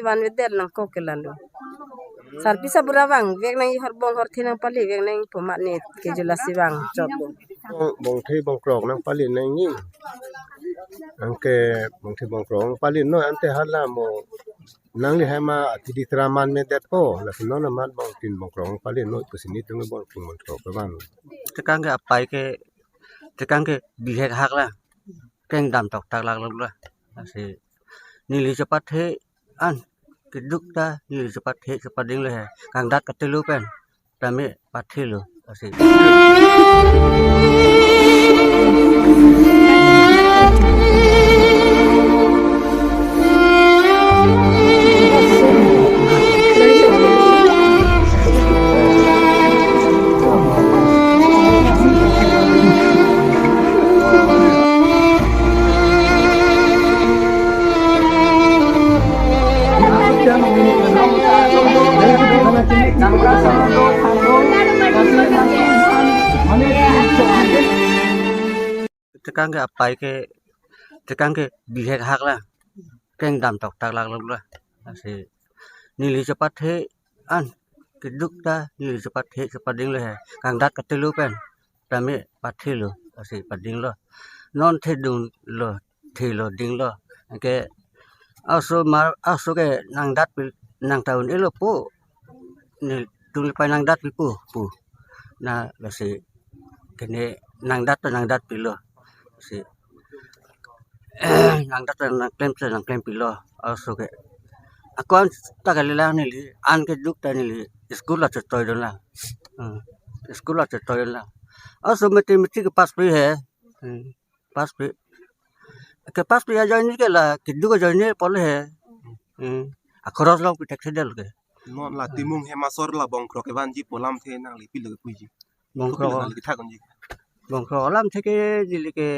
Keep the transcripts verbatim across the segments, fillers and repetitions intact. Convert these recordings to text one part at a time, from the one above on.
Van vedet nangkok ke lalo. Sarpi sabura vangvek nangji, hor bong hor the nangpalivek nangji pu amat ne ke jula si vangchot lo. Bong, bongthe bongkrok nangpali nangji. Anke bongthe bongkrok nangpali noi ante hala mo nangli hema atidi traman medet po. Lasi non amat bongthe bongkrok nangpali noi pusi netum bongthe bongkrok ke van. Tekang ke apai ke, tekang ke bihek hak la. Kengdam toktak lak lak la. Lasi neli chepathe an keduk ta neli chepathe chepading lo he. Kangdat katelo pen tame pathelo. Lasi. Tekang ke apai ke, tekang ke bihek hak la. Kengdam toktak lak lak la. Lasi neli chepathe an keduk ta neli chepathe chepading lo he. Kangdat katelo pen tame pathelo. Lasi pading lo. Non thedung lo, thelo ding lo. Anke aso mar, aso ke nangdat pi, nang ta un-elo po. Netum le pai nangdat pi po pu. Na lasi kene nangdat ta nangdat pilo. Lasi nangdat ta nangklem ta nangklem pilo. Aso ke. Ako an ta kali la neli, an keduk ta neli school la chotoi dun la. Hmm. School la chotoi dun la. Aso mathematics ke pass pi he. Hmm. Pass pi. Ke pass pi ajoine ke la keduk ajoine pole he. Hmm. Akhoros long pi thekthedel ke. Non la Timung hem asor la bongkrok kevanji pu alamthe nangli pilo ke puji. Bongkrok. Pilo nangli kethak unji. Bongkrok alamthe ke neli ke,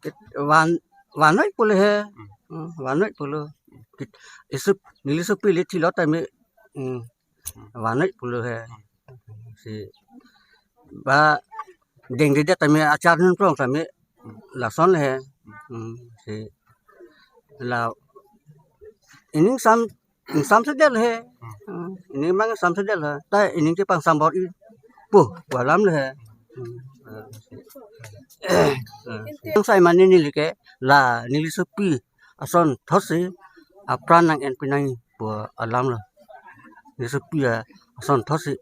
ke van, vannoi pulo he. Hmm. Hmm, vannoi pulo. Kit-, isup, neli sopi le thilo tame. Hmm. Vannoi pulo he. Si ba dengdedet tame achar nunplong tame lason he. Hmm, si la ining sam, ining samsedel he. Hmm, ining mang samsedel he. Ta ining chepang sambor i pu pu alam le he. Hmm. Yang sai mane neli ke la neli sopi ason thotsi apran nang-en pinang pu alam lo. Neli sopi ason thotsi.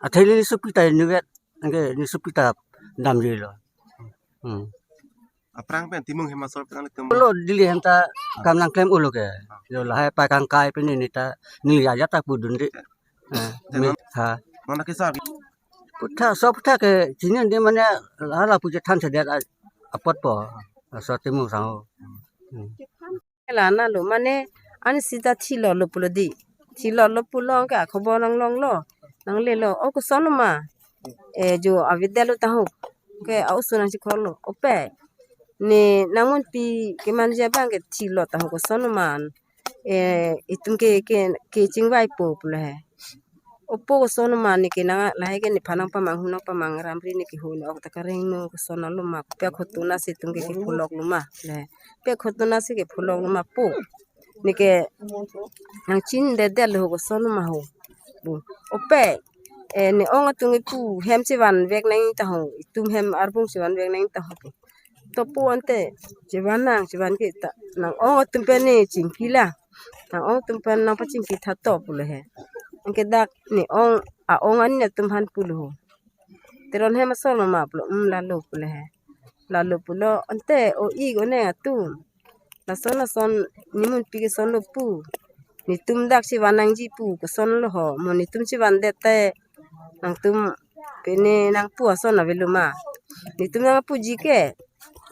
Athe neli sopi ta inutvet, anke neli sopi ta damji lo. Hmm. Aphrang pen Timung hem asor pen nangtum. Lo Delhi hem ta kam nangklem ulo ke. Yo lahai pai kangkai pen neli ta, neli ajat ta pudun di. Eh, te mi non, ha. Non ke sa. Putha, so putha ke chini di mane hala pu chethan sedet a-, apot po. So Timung sang ho. Hmm. Lana lo mane ani sita thilo lo pulo di. Thilo lo pulo ke akhobor nanglong lo. Nanglelo, o koson ma. E jo avedetlo tahok. Ke a-oso nangchiklo. Ope. Ne nangmunpi kemanji abang ke thilo tahok koson ma. E itum ke, ke, ke chingvaipo pulo he. Opo koson ma ne ke nang lahai ke nephan nangpamang, hu nangpamang ramri ne ke hu ne ok ta kareng no koson lo ma. Pe khotuna si itum ke kepholok lo ma. Le. Pe khotuna si kepholok lo ma po. Ne ke nangchindedet lo koson ma ho. Bu. Ope. E ne ong atum ipu hem chevanvek nang ta ho. Itum hem arbung chevanvek nang ta ho. Topo ante chevan nang, chevan ke ta nang-ong atum pen ne chingki la. Nang-ong atum pen nangpachingki tha to pulo he. Anke dak ne ong, a-ong ani atum aphan pulo ho. Teron hem asor lo ma pulo, um lalo pulo he. Lalo pulo ante o-ik oneng atum. Lason lason nemunpi keson lo pu. Netum dak chevan nangji pu koson lo ho. Mo netum chevandet te nangtum pine nangpu ason avelo ma. Netum nangpuji ke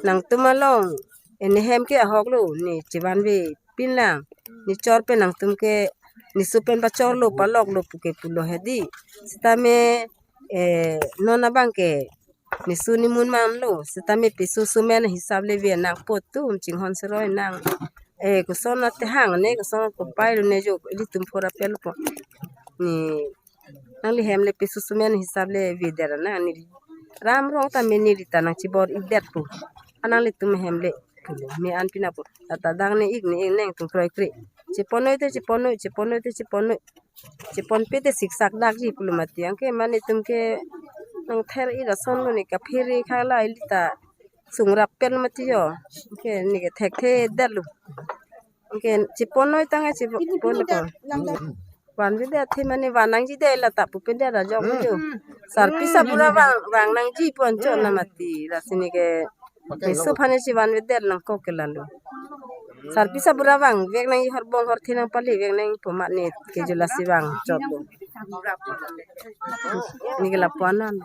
nangtum along, e ne hem ke ahok lo, ne chevanvepin lang. Ne chor pen nangtum ke, ne so pen pachor lo, palok lo pu ke pulo he di. Sitame, e, non abang ke ne so nemun man lo, sitame peso so men hisap le ve nangpo atum chinghon seroi nang. E, koson ate hang ne, koson kopai lo ne jo, ilitum phora pelo po. Ne nangli hem le peso so men hisap le vedet nang neli. Ram rong tame neli ta nangchibor-idet po. A nanglitum hem le Me an pina pu. Tata dang ne ik ne ik neng tung kroikre. Cheponnoi te cheponnoi, cheponnoi te cheponnoi. Cheponpe te siksak dakji pulo mati. Anke mane tum ke nang ther i rason lo ne kaphere khala ili ta sungrap pen mati jo. Anke ne ke thekthe detlo. Anke cheponnoi tangte cheponnoi ko. Vanvedet athe mane van nangji de la ta pupe det ajok jo. Sarpi sabura vang, vang nangji pu anchot na mati. Lasi ne ke niso aphan si vanvedet nangkok ke lalo. Sarpi sabura vangvek nangji, horbong horthe nangpalevek nangji pu mane ke jo lasi vangchot lo. Ne ke lapu anan.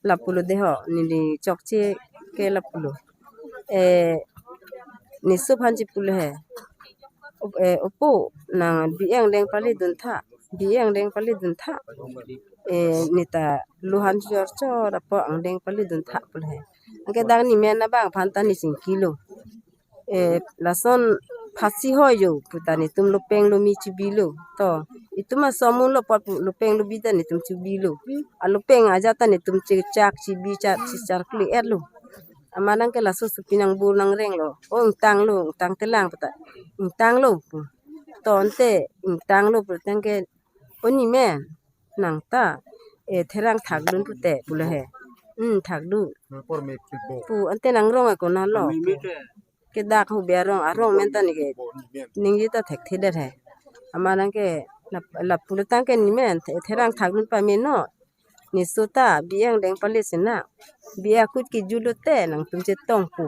Lapulo de ho, neli chokche ke lapulo. Eh, niso aphan si pulo he. Op-, eh, opo, nang bi angdeng paledun tha, bi angdeng paledun tha. Eh, ne ta lo han chor chor apot angdeng paledun tha pulo he. Anke dang ne men abang aphan ta ne chingkilo. Eh, lason phasi hoi jo pu ta netum lopeng lomi chibilo. To, itum aso amun lo apot pu lopeng lobi ta netum chibilo. Alopeng ajat ta netum chechak chibi chak chichar kli-et lo. Amat nang ke laso supi nang bur nang reng lo. O ingtang lo, ingtang telang pu ta. Ingtang lo pu. To ante ingtang lo pu tangte, o ne men, nang ta, eh, therang thakdun pute pulo he. Hmm, thakdun. Pu ante nang rong ako na lo. Ke dak hu be arong, arong men ta ne ke. Ningje ta thekthedet he. Amat nang ke lap, lapulo tangte ne men, the-, therang thakdun pame non. Niso ta bi angdeng pale sina. Bi akut kejut lote nangtum chetong pu.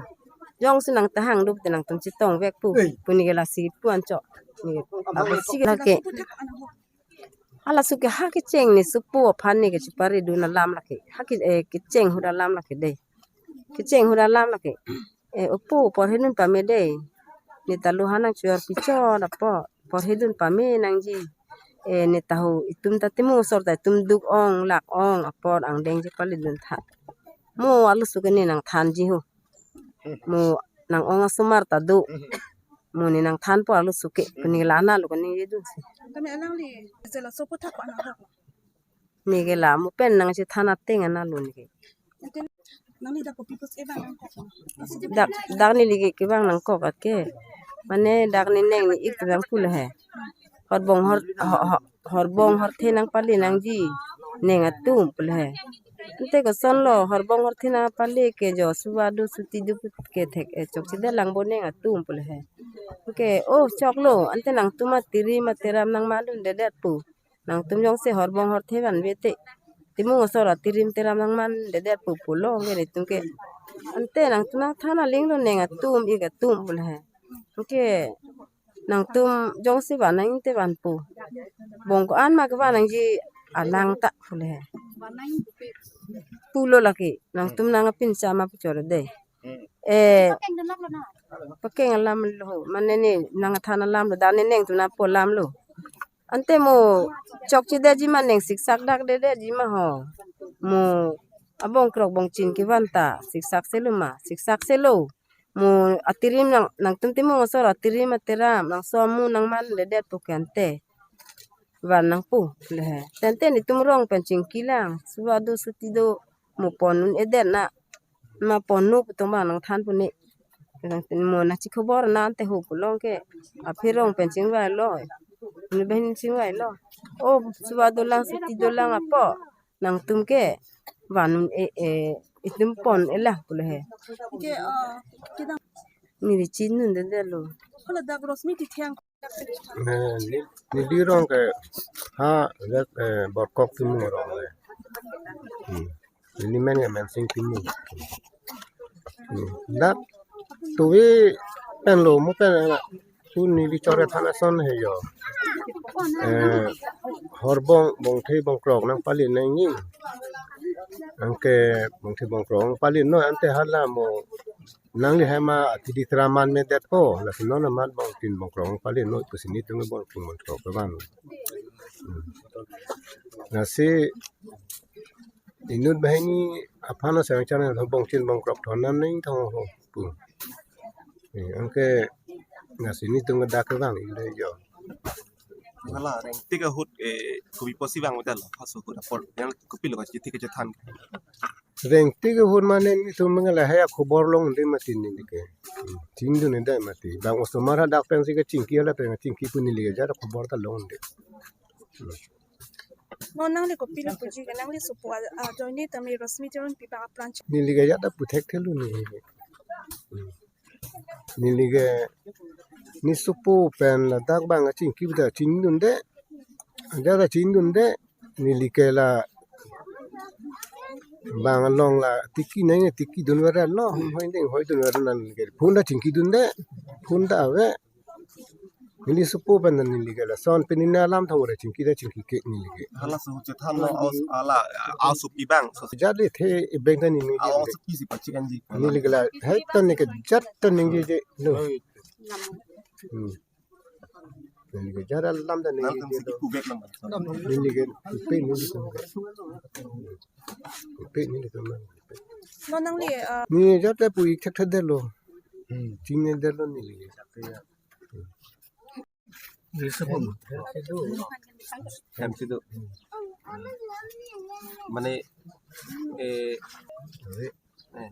Jongsi nang tahang duk te nangtum chetongvek pu. Pu ne ke lasi pu anchot. Ne ke, abang si ke lake. Halaso ke ha kecheng niso pu aphan ne ke cheparidun alam lake. Ha ke, eh, kecheng ahut alam lake de. Kecheng ahut alam lake. Eh, opo porhidun pame de. Ne ta lo han nang chor pichor apot porhidun pame nangji. Eh, ne ta ho itum ta temu asor ta itum duk ong lak ong apot angdeng chepaledun tha. Mo arloso ke ne nangthanji ho. Mo nang-ong asomar ta do. Mo ne nangthanpo arloso ke. Pu ne ke la ana lo ke ningjedun si. Tame alangli je laso aputhak ko ana ho. Ne ke la mo pen nangchethan ateng ana lo ne ke. Nangli dak kopi pus e bang nangkok. Dak, dak neli ke kevang nangkok at ke. Mane dak ne neng ne ik vang pulo he. Horbong hor, ho-, ho-, horbong horthe nangpale nangji neng atum pulo he. Ante koson lo horbong horthe nangpale ke jo suva do suti do ke thek, eh, chokchedet lang bo neng atum pulo he. Ke, oh, choklo, ante nangtum atirim ateram nangmandundedet pu. Nangtum jongsi horbong horthe vanve te, temu asor atirim teram nangmandedetpo pulo, anke netum ke. Ante nangtum nangthan aling lo neng atum ik atum pulo he. Anke nangtum jongsi van nang te vanpo. Bong ko-an ma kevan nangji alang ta pulo he. Pulo lake, nangtum nang apin sama puchor de. Eh, pakeng alam lo, mane ne nangthan alam lo, dan ne nengtum nangpo alam lo. Ante mo chokchedetji ma neng siksak dakdedetji ma ho. Mo abongkrok bongchin kevan ta siksak selo ma, siksak selo. Mo atirim nang, nangtum temu asor atirim ateram nangso amu nangmandedetpo ke ante van nangpo le he. Tangte netum rong pen chingki lang, suva do suti do, mo pon un-edet na, ma pon nu pu tong bang nangthanpo ne. Mo nangchikhobor na ante ho pulo ke. Aphi rong pen chingvailo. Ne behin chingvailo. O suva dolang suti dolang apot nangtum ke van un-e, e, itum pon-e lang pulo he. Ke, ah, kedang. Neli chininedetlo. Hala dak Rosmi Tithang. Eh, ne, neli rong ke ha, dak, eh, Borkok Timung rong le. Hmm. Neli men ke Mensing Timung. Hmm. Dak tuvi pen lo mo pen, eh, tu neli chore than ason he jo. Eh, horbong bongthe bongkrok nangpale nangji. Anke bongthe bongkrok nangpale non ante hala mo nangli hema atidi traman medetpo, lasi non amat bongthin bongkrok nangpale non pusi netum bongthin bongkrok kevan. Hmm. Lasi inut banghini aphan asang channel ho bongchin bongkrok thon nam neng thong ho pu. Eh, anke lasi netum ke dak kevang ilo jo. Hala reng tik ahut, eh, kopi pusi vang hotel lo, paso ahut apor, yang kopi lo kachi tik kachethan. Rengtik ahut mane netum mangala haya khobor longde mati neli ke. Chingdunde mati. Bang osomar hadak pensi kachingki hala pen chingki pu neli ke jat khobor ta longde. Non nangli kopilo puji ke, nangli sopo a, a, ajoine tame Rosmi Teronpi bang apran. Neli ke jat ta puthekthelo neli ke. Neli ke ne sopo pen ladak bang chingki pu ta chingdunde. Jat ta chingdunde. Neli ke la bang along la tiki nang tiki dunver lo, hoi ding hoi dunver nang ke. Phone ta chingkidunde. Phone ta ave. Neli sopo pen neli ke lason pini ne alam thang ore chingki ta chingki ke neli ke. Hala su chethan lo aus ala aus pi bang. So jat le the e beng ta neli ke. Aus pi si pachi kanji. Neli ke la hai ta neli ke jat ta neli ke lo. Hmm. Neli ke jat alam ta neli ke lo. Neli ke pe neli ke. Pe neli ke. Non nangli, uh, neli jat ta pu ik thekthedetlo. Hmm. Chingdedetlo neli ke. Neli sopo. Hem si do. Mane, eh, eh,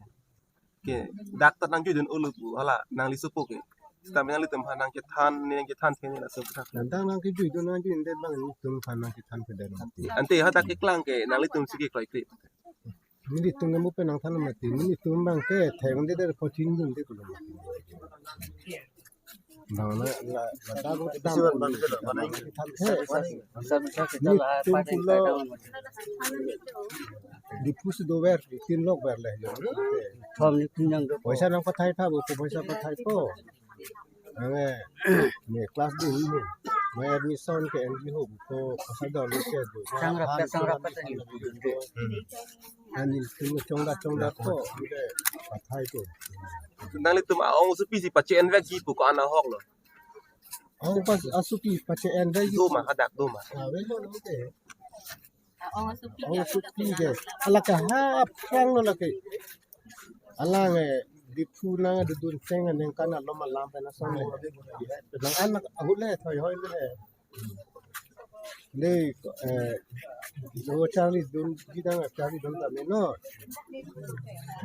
ke, dak ta nangjuidun ulu pu, hala, nangli sopo ke. Sita nanglitum aphan nangchethan, ne nangchethan phe ne laso thak. Nang nangkejuidun nangjuidet bang netum aphan nangchethan phe dun. Ante hadak keklang ke, nanglitum si ke kloi kri. Nelitum ke mu pen nangthan mati, nelitum bang ke thengde der pochin dun de kulo mati. Bang la la la da go da. Bisi ban ban ke lo, ban ai. Than the. Nelitum pulo. Diphu si dover, tin lok ver le. Thom ni tin yang do. Poisa nangpathai tha bo, poisa pathai po. Ange, ne class dun ni. Mai admission ke N G O ko, pasal dun ke do. Sang rap, sang rap, sang rap. Ani tum chongda chongda ko, pathai ko. Nanglitum a-ong asopi si pache-en vekji pu ko-an ahok lo. Ong pas asopi pache-en vekji. Do ma, hadak do ma. Ave lo lo ke. Ong asopi ke. Ala ke ha aphrang lo lake. Alang eh Diphu nangdodun cheng aningkan alom alam pen ason le. Nang an ahut le thoi hoi le. Dei, eh, lo charli dunji dang charli dun tame no.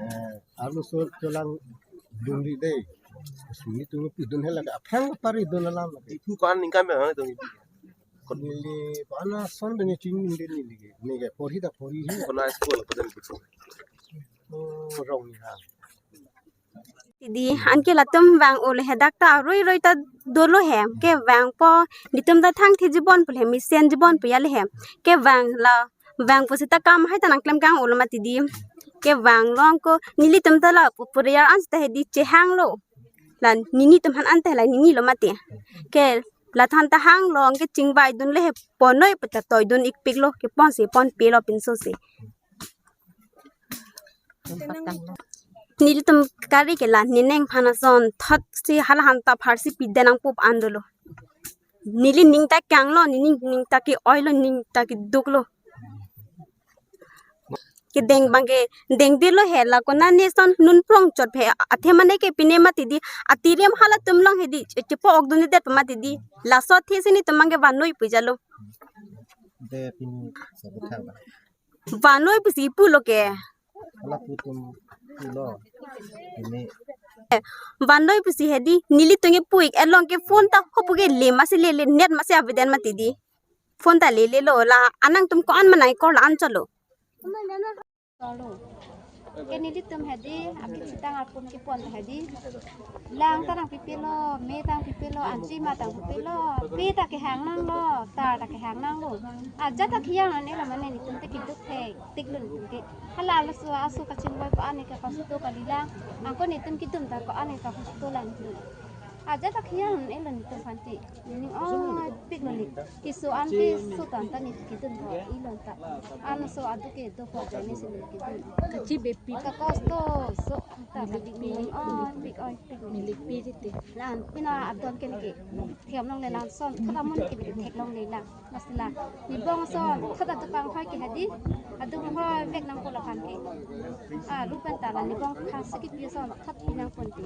Eh, arloso cholang dunri dei. Suni tu pi dun hela ka aphrang pari dun alam. Diphu ko-an aningkan pen hang dun. Neli ko-an ason pen chingdunde neli ke. Neli ke porhi ta porhi he. Ko-an school ko den Diphu. Oh, rong ni ha. Dei, anke latum vang ul he dak ta roi roi ta dolo he. Kevang po, netum ta thangthiji bon pu le, mesen ji bon pu ya le he. Kevang la, vang pu sita kam hai ta nangklem kang ul mati dei. Kevang long ko, nelitum ta la pu puriar an sita he dei chehang lo. La netum aphan ante la neli lo mati. Ke la than ta hang long ke chingbai dun le he ponoi pu ta toi dun ikpik lo, ke pon si pon pe lo pinso si. Nelitum kari ke la nening aphan ason thot si hala han ta phar si pide nangpo pu an dolo. Neli ning ta kang lo, neli ning ta ke-oi lo, ning ta keduk lo. Kedeng bang ke dengde lo he la konane son nun prong chot phe athe mane ke pine mati dei atirem halatum long he dei che, chepo ok dunde det mati dei laso athe si netum bang ke vanoi puja lo. De pini sabutha ba. Vanoi pusi pulo ke. Hala putum pulo. Ini. Vanoi pusi he dei nelitum ke pu ik along ke phone ta hopu ke le masi le le net masi aveden mati dei. Phone ta lele lo la anangtum ko-an manai ko la an cholo. Cholo. Ke nelitum he dei, aphi sitang apun kepon he dei. Lang ta nangpipe lo, me ta nangpipe lo, anchi ma ta nangpipe lo, pe ta kehang nanglo, tar ta kehang nanglo. Ajat ta kehang nang ne lo mane netum te keduk thektik lo netum ke. Hala laso aso kachingboi ko-an ke kosto kalilang. Angko netum kedum ta ko-an ke kosto lang lo. Ajat ta kehang nang ne lo netum aphan te. Nening oi pik lo ni. Keso an keso tan ta ni kedun ho ilon ta. An so adu ke do ho jani si ni kedun. Kachi bepi. Ka kosto so ta ka dik nening oi pik oi pik. Milik pi di te. Lan pina adon ken ke. Thiam long le lan son. Thata mon ke thek long le lan. Masla. Ni bong son. Thata tu pang hoi ke hadi. Adu hoi vek nangpo la phan ke. Ah, lu pen ta la ni bong phan si kipi son. That pi nangpon te.